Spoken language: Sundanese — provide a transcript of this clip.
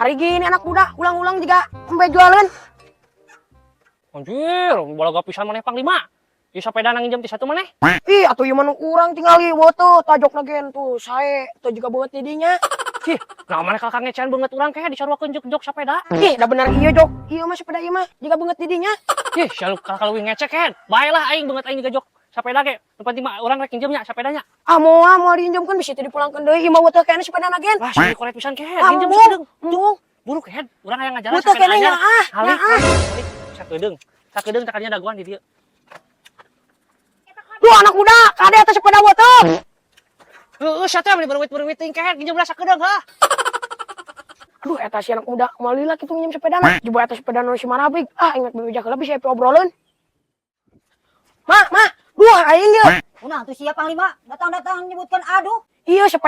Hari gini anak muda ulang-ulang juga embe jualan. Anjir, balaga pisan maneh, Panglima. Ieu sepeda nginjem ti satu maneh. Ih, atuh ieu mah nu urang tingali tuh tajokna gen tuh sae tuh juga beungeut di dinya. Ih, nah maneh kakak ngecean beungeut urang kayak disaruakeun jok jok sepeda. Ih, da bener ieu jok. Ieu mah sepeda ieu mah jiga beungeut di dinya. Ih, sia kalau ngecek kan. Bae lah aing beungeut aing juga jok sepeda ge. Nu penting mah urang rek nginjem nya sepedanya. Ah, moal moal diinjemkeun, bisa teu dipulangkeun deui. Ieu mah weutuh keneh sepeda gen. Wah, sih koret pisan kehed. Ah, Nginjem embung, sakedeung. embung. Buru kehed, urang hayang ngajaran Weutuh sepeda keneh anyar. nya ah, Halik, nya ah. halik. Sakedeung. Sakedeung takanya dagoan di dieu. Duh, anak muda, kade eta sepeda weutuh. Heeh, sia teh meni beruwit-beruwit teuing kehed, nginjem lah sakedeung ha. Aduh, eta si anak muda moal lila kitu nginjem sepedana. Coba eta sepeda nu si Marabig. Ah, ingat bebeja heula bisa obrolan. Ma, ma, duh aing ye. Nah, tuh siapa, Panglima? Datang-datang nyebutkan aduh. Iya, sepeda.